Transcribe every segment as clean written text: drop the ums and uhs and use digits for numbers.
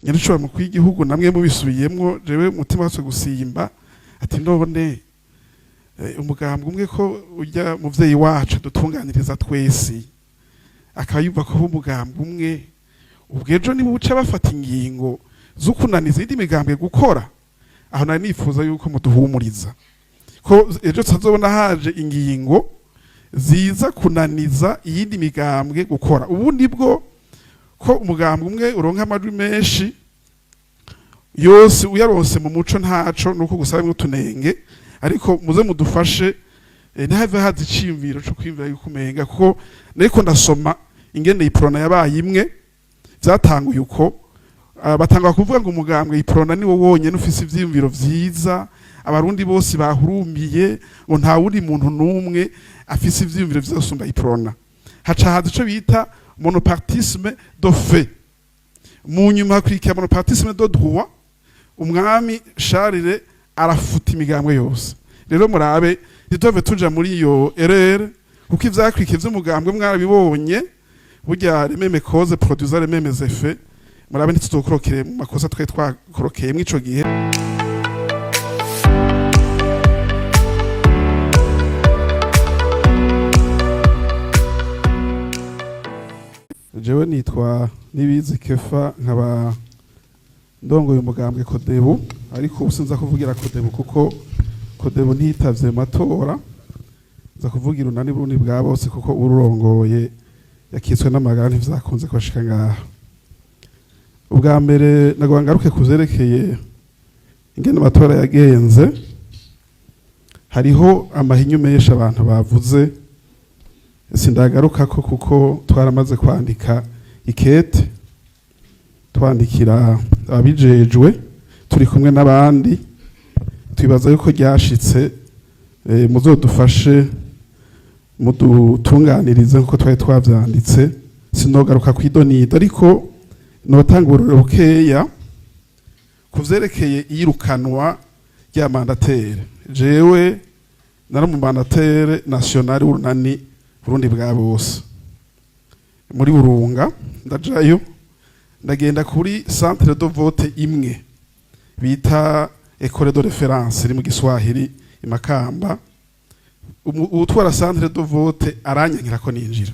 Nyarushobora mukuru w'igihugu namwe mubisubiyemwo, jewe umutima wose gusimba ati none umugambwe umwe ko ujya muvyeyi wacu dutunganiriza twese, akaba yumva ko umugambwe umwe, ubwo ejo niba uca bafata ingingo zo kunaniza indi migambwe gukora. Aho nari nifuza yuko muduhumuriza ko ejo tutazobona haje ingingo ziza kunaniza iyindi migambwe gukora. Ubundi bwo ko umugambwe umwe uronka amajwi menshi yose uyaronse mu muco, ntaco nuko gusaba utunenge, ariko muze mudufashe, ntihave haza iciyumviro co kwiyumvira yuko umenga, kuko nariko ndasoma ingene Iprona yabaye imwe. Vyatanguye uko, batangwa kuvuga ngo umugambwe Iprona ni wo wonyene ufise ivyiyumviro vyiza, abarundi bose bahurumbiye, ngo nta wundi muntu n'umwe afise ivyiyumviro vyiza gusumba Iprona. Haca haza ico bita monopartisme de fait, mu nyuma hakurikira monopartisme de droit. Umwami Charles arafuta imigambwe yose. Rero murabe ntituve tuja muri iyo erreur, kuko ivyakurikiye vy'umugambwe mwarabibonye. Burya les mêmes causes produisent les mêmes effets. Murabe ntituzokorokere mu makosa twari twakorokeye mw'ico gihe. Jewe nitwa Nibizi Kefa, nkaba ndongoye umugambwe Kodebu, ariko ubu sinza kuvugira Kodebu kuko Kodebu ntiyitavye matora. Nza kuvugira Unani Burundi bwa bose, kuko ururongoye yakitswe n'amagara, ntivyakunze kubashika ngaha. Ubwa mbere nagomba ngaruke kuzerekeye ingene amatora yagenze. Hariho amahinyu menshi abantu bavuze, sindagarukako kuko twaramaze kwandika ikete twandikira ababijejwe turi kumwe n'abandi, twibaza yuko ryashitse. Muzodufashe mudutunganirize nkuko twari twavyanditse. Sinogaruka kwidonido, ariko notanga uburorero bukeya ku vyerekeye iyirukanwa rya mandataire. Jewe nari umu mandataire national w'Urunani Burundi bwa bose muri Burunga. Ndajayo, ndagenda kuri centre de vote imwe bita école de référence iri mu Giswahili i Makamba. Uwutwara centre de vote aranyankira ko ninjira,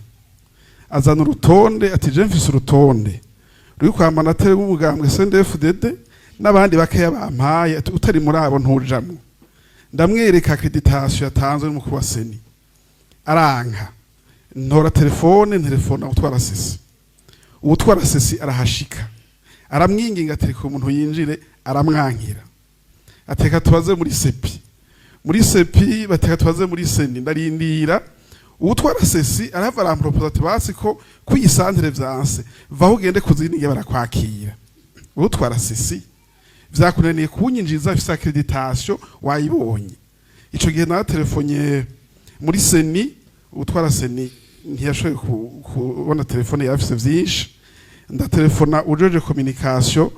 azana urutonde ati: "Je mfise urutonde ruri kwa mandataire w'umugambwe CNDD-FDD n'abandi bakeya bampaye", ati: "Utari muri abo ntujamwo." Ndamwereka accréditation yatanzwe n'umukuru wa CENI, aranka. Ntora telefone, ntelefona utwara CECI. Uwutwara CECI arahashika, aramwinginga ati: "Reka umuntu yinjire." Aramwankira, ateka tubaze muri CEPI. Muri CEPI bateka tubaze muri CENI. Ndarindira, uwutwara CECI arahava aramproposa ati: "Basi ko kuyi centre vyanse, vaho ugende kuzindi barakwakira." Uwutwara CECI: "Vyakunaniye kunyinjiza, ifise accréditation wayibonye." Ico gihe naratelefonye muri CENI, utwara CENI ntiyashoboye kubona telefone, yarafise vyinshi. Ndatelefona ujeje communication,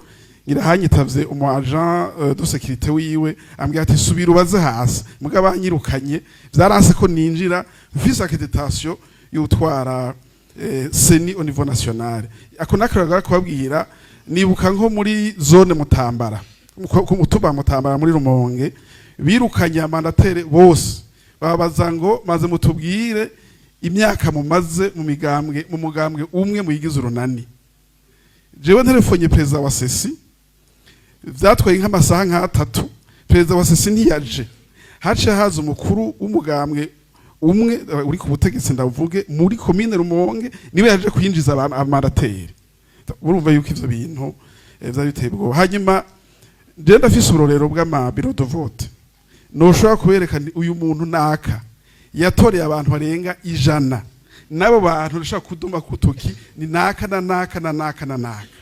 ngirahanyitavye umu agent de sécurité wiwe, ambwira ati: "Subira ubaze hasi." Mugabo banyirukanye, vyaranse ko ninjira mfise accréditation y'utwara CENI au niveau national. Ako nakaragara kubabwira. Nibuka nko muri zone Mutambara, ku mutumba Mutambara muri Rumonge, birukanye amandataires bose, babaza ngo: "Maze mutubwire imyaka mumaze mu migambwe, mu mugambwe umwe muyigize urunani." Jewe nterefonye perezida wa CECI, vyatwaye nk'amasaha nk'atatu, perezida wa CECI ntiyaje. Haciye haza umukuru w'umugambwe umwe uri ku butegetsi, ndavuge muri komine Rumonge, niwe yaje kwinjiza amandataires. Urumva yuko ivyo bintu vyari biteye ubwoba. Hanyuma je ndafise uburorero bw'ama bureau de vote noshobora kubereka nti uyu muntu naka yatoreye abantu barenga 100, n'abo bantu ndashobora kuduma kutoki ni naka na naka na naka na naka.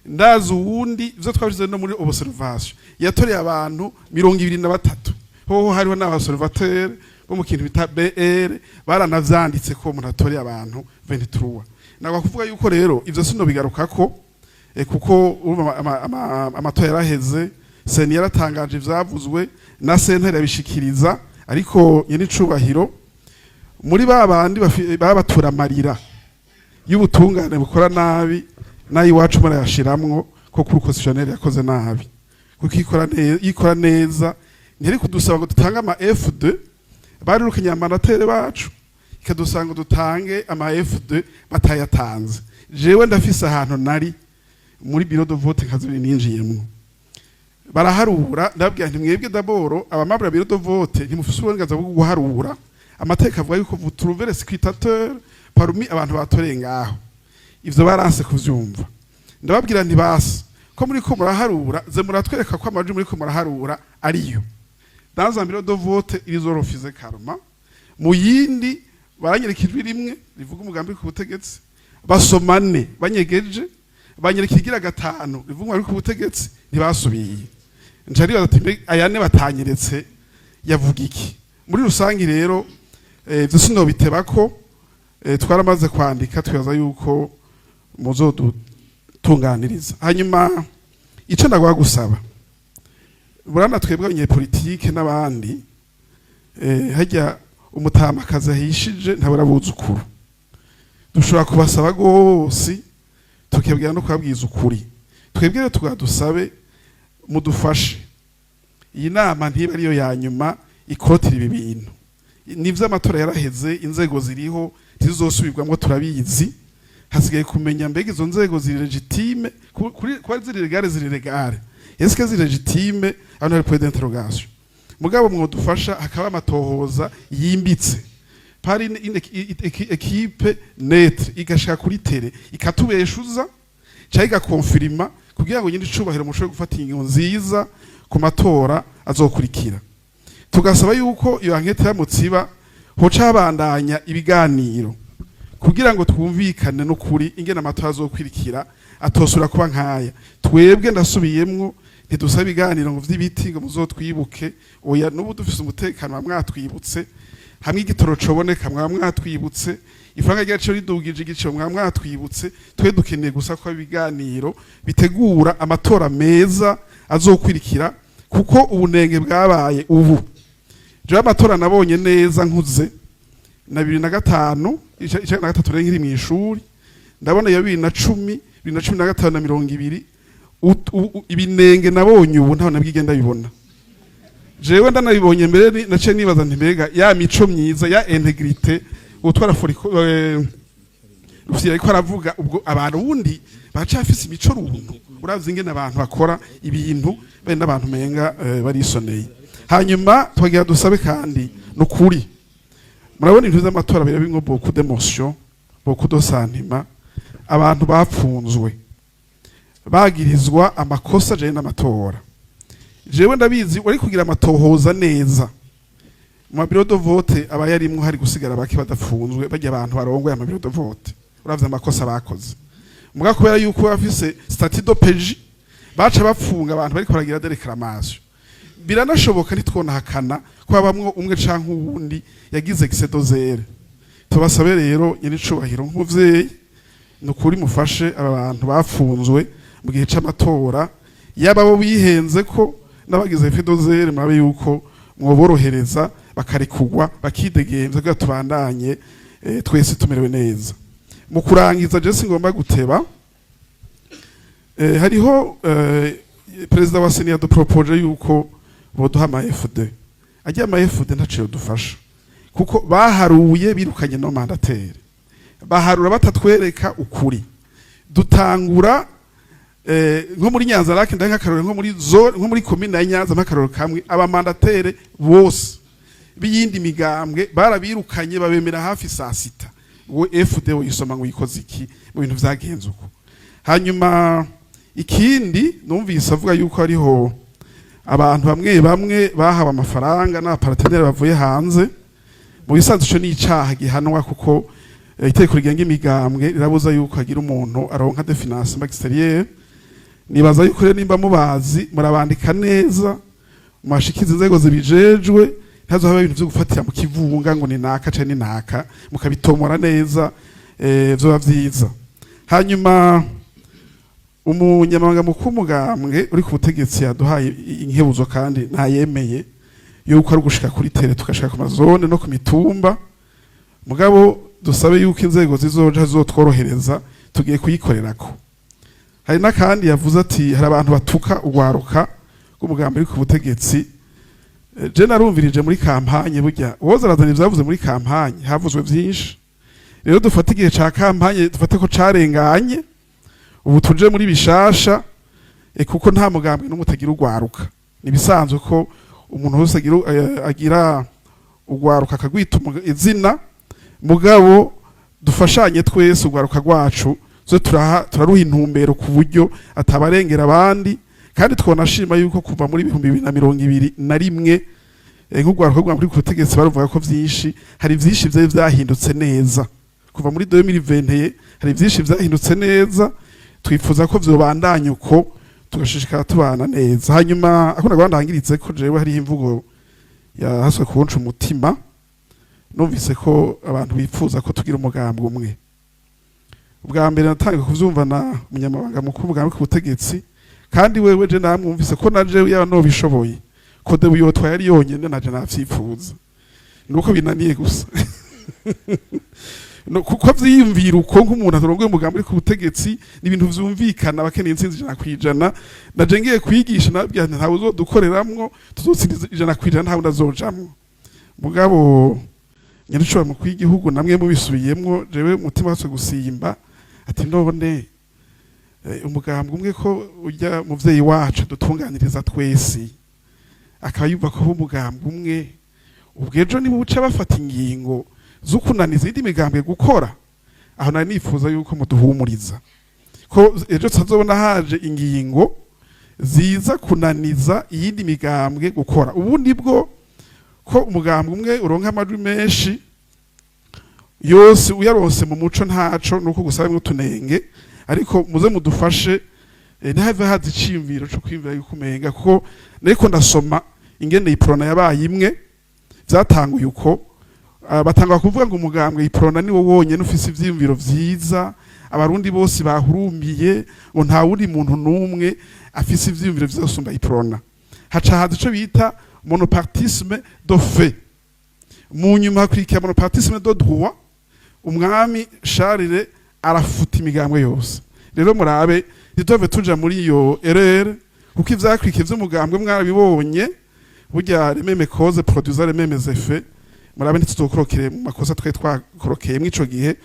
Ndazi uwundi, ivyo twabishize no muri observation, yatoreye abantu 23. Hoho hariho n'abaobservateur bo mu kintu bita BR baranavyanditse ko umuntu atoreye abantu 23. Nagwa kuvuga yuko rero ivyo sino bigarukako, kuko urumva amatora yaraheze, CENI yaratangaje ivyavuzwe na sentare yabishikiriza. Ariko nyene icubahiro, muri ba bandi babatura amarira y'ubutungane bukora nabi, nayo iwacu murayashiramwo, ko Cour constitutionnelle yakoze nabi, kuko ikora neza, ikora neza, ntiri kudusaba ngo dutange ama F2. Barirukanye ama mandataires bacu, ikadusaba ngo dutange ama F2 batayatanze. Jewe ndafise ahantu nari muri bureau de vote nka zibiri, ninjiyemwo baraharura, ndababwira nti: "Mwebwe d'abord, aba membres ya bureau de vote, ntimufise uburenganzira bwo guharura. Amategeko avuga yuko vous trouvez les scrutateurs parmi abantu batoreye ngaho." Ivyo baranse kuvyumva. Ndababwira nti: "Basi ko muri ko muraharura, ze muratwereka ko amajwi muri ko muraharura ariyo." Dans un bureau de vote, ils ont refusé carrément. Mu yindi baranyereka ijwi rimwe rivuga umugambi ku butegetsi, basomane banyegeje, banyereka igira gatanu rivuga umugambi ku butegetsi, ntibasubiye. Nca nibaza ati: "Mbe aya ne batanyeretse yavuga iki?" Muri rusangi rero, ivyo sinobiteba ko twaramaze kwandika, twibaza yuko muzodutunganiriza. Hanyuma ico ndagwa gusaba burana, twebwe abanyepolitike n'abandi, hajya umutamakazi ahishije ntabura abuzukuru. Dushobora kubasaba rwose, tukabwira no kubabwiza ukuri. Twebwe rero tugadusabe mudufashe, iyi nama ntiba ariyo ya nyuma ikotira ibi bintu. Nivyo, amatora yaraheze, inzego ziriho ntizizosubirwamwo, turabizi. Hasigaye kumenya mbega izo nzego ziri légitimes? Kuba ziri légales, ziri légales, est-ce que ziri légitimes? Hano hari point d'interrogation. Mugabo mwodufasha hakaba amatohoza yimbitse par une équipe neutre, igashika kuri terrain, ikatubeshuza cyangwa igakonfirima, kugira ngo nyine icubahiro mushobore gufata ingingo nziza ku matora azokurikira. Tugasaba yuko iyo enquête yamutse iba, hoca habandanya ibiganiro kugira ngo twumvikane n'ukuri ingene amatora azokwirikira atosubira kuba nkaya. Twebwe, ndasubiyemwo, ntidusaba ibiganiro ngo vy'ibiti, ngo muzotwibuke. Oya, n'ubu dufise umutekano mwatwibutse, hamwe igitoro coboneka mwaba mwatwibutse, ifaranga ry'agaciro ridugije igiciro mwaba mwatwibutse. Twe dukeneye gusa ko ibiganiro bitegura amatora meza azokwirikira, kuko ubunenge bwabaye ubu. Jewe amatora nabonye neza nkuze na 2005, 93 rero nkiri mw'ishuri, ndabona iyo 2010, 2015 na 20. Ibinenge nabonye ubu ntaho nabwigenda bibona. Jewe ndanabibonye mbere, naciye nibaza nti: "Mbega ya mico myiza ya intégrité utwara foriko Rufyiri ariko aravuga, ubwo abantu wundi bacafise imico runtu?" Uravye ingene abantu bakora ibintu bene n'abantu menga barisoneye. Hanyuma twagira dusabe kandi, nukuri murabona ibintu vy'amatora bira bimwe beaucoup d'émotion, beaucoup de sentiment. Abantu bapfunzwe bagirizwa amakosa ajanye n'amatora, jewe ndabizi, wari kugira amatohoza neza mu ma bureaux de vote aba yarimwo, hari gusigara bake badapfunzwe, bajya abantu barongoye ama bureaux de vote, uravye amakosa bakoze. Muga kubera yuko bafise statut d'OPJ, baca bapfunga abantu bariko baragira des réclamations. Biranashoboka, ntitwonahakana ko habamwo umwe canke uwundi yagize excès de zèle. Tubasabe rero, nyiricubahiro, nk'umuvyeyi, ni ukuri mufashe aba bantu bafunzwe mu gihe c'amatora, yaba bo bihenze ko n'abagize effet de zèle, murabe yuko mwoborohereza bakarekugwa bakidegemvya, kugira tubandanye twese tumerewe neza. Mu kurangiza, je singomba guteba, hariho perezida wa CENI yadupropoje yuko boduha ama F2. Ajya ama F2 ntaco yodufasha, kuko baharuye birukanye nos mandataires, baharura batatwereka ukuri. Dutangura nko muri Nyanza Lac, ndahe nk'akarorero, nko muri zone, nko muri commune ya Nyanza, nk'akarorero kamwe, aba mandataires bose b'iyindi migambwe barabirukanye, babemera hafi saa sita. We FD uyisoma ngo yikoze iki mu bintu vyagenze uko? Hanyuma ikindi, numvise avuga yuko hariho abantu bamwe bamwe bahawe amafaranga n'aba partenaires bavuye hanze. Mu bisanzwe ico ni icaha gihanwa, kuko itegeko rigenga imigambwe rirabuza yuko hagira umuntu aronka des financements extérieurs. Nibaza yuko rero nimba mubazi, murabandika neza, mwashikiza inzego zibijejwe, ntazo haba ibintu vyo gufatira mu kivunga ngo ni naka canke ni naka, mukabitomora neza, vyoba vyiza. Hanyuma umunyamabanga mukuru w'umugambwe uri ku butegetsi yaduhaye inkebuzo, kandi ntayemeye, yuko ari ugushika kuri terrain, tugashika ku ma zones no ku mitumba. Mugabo dusabe yuko inzego zizoja zizotworohereza, tugiye kuyikorerako. Hari n'akandi yavuze ati hari abantu batuka urwaruka rw'umugambi uri ku butegetsi. Je narumvirije muri campagne, burya uwoza arazana ivyavuze muri campagne, havuzwe vyinshi. Rero dufate igihe ca campagne, dufate ko carenganye, ubu tuje muri bishasha, kuko nta mugambwe n'umwe utagira urwaruka. Nibisanzwe ko umuntu wese agira urwaruka akagwita izina. Mugabo dufashanye twese, urwaruka rwacu zo turaruha intumbero ku buryo atabarengera abandi. Kandi twonashima yuko kuva muri 2021, nk'urwaruka rwa muri ku butegetsi baruvuga ko vyinshi, hari vyinshi vyari vyahindutse neza. Kuva muri 2021 hari vyinshi vyahindutse neza, twifuza ko vyobandanya uko, tugashishikara tubana neza. Hanyuma ako nagomba ndangiritse ko jewe hariho imvugo yahaswe kunca umutima. Numvise ko abantu bifuza ko tugira umugambi umwe. Ubwa mbere natangiye kuvyumva na umunyamabanga mukuru w'umugambi ku butegetsi, kandi wewe je namwumvise ko naje yaba nobishoboye ko de yotwaye ari yonyene, naje navyifuza, nuko binaniye gusa. No, kuko vyiyumvira uko nk'umuntu atarongoye umugambi uri ku butegetsi, ni ibintu vyumvikana, abakeneye intsinzi 100%. Naje ngiye kwigisha, nabwira nti ntawe uzodukoreramwo, tuzotsinda 100%, ntawe ndazojamwo. Mugabo nyarushobora mukuru w'igihugu namwe mubisubiyemwo, jewe umutima wose gusimba ati none umugambwe umwe ko ujya muvyeyi wacu dutunganiriza twese, akaba yumva ko umugambwe umwe, ubwo ejo niba uca bafata ingingo zo kunaniza indi migambwe gukora. Aho nari nifuza yuko muduhumuriza ko ejo tutazobona haje ingingo ziza kunaniza iyindi migambwe gukora. Ubundi bwo ko umugambwe umwe uronka amajwi menshi yose uyaronse mu muco, ntaco nuko gusa harimwo utunenge. Ariko muze mudufashe, ntihave haza iciyumviro co kwiyumvira yuko umenga, kuko nariko ndasoma ingene Iprona yabaye imwe, vyatanguye uko. Batangwa kuvuga ngo umugambwe Iprona ni wo wonyene ufise ivyiyumviro vyiza, abarundi bose bahurumbiye, ngo nta wundi muntu n'umwe afise ivyiyumviro vyiza gusumba Iprona. Haca haza ico bita monopartisme de fait, mu nyuma hakurikira monopartisme de droit. Umwami Charles arafuta imigambwe yose. Rero murabe ntituve tuja muri iyo erreur, kuko ivyakurikiye vy'umugambwe mwarabibonye. Burya les mêmes causes produisent les mêmes effets. Murabe ntituzokorokere mu makosa twari twakorokeye mw'ico gihe.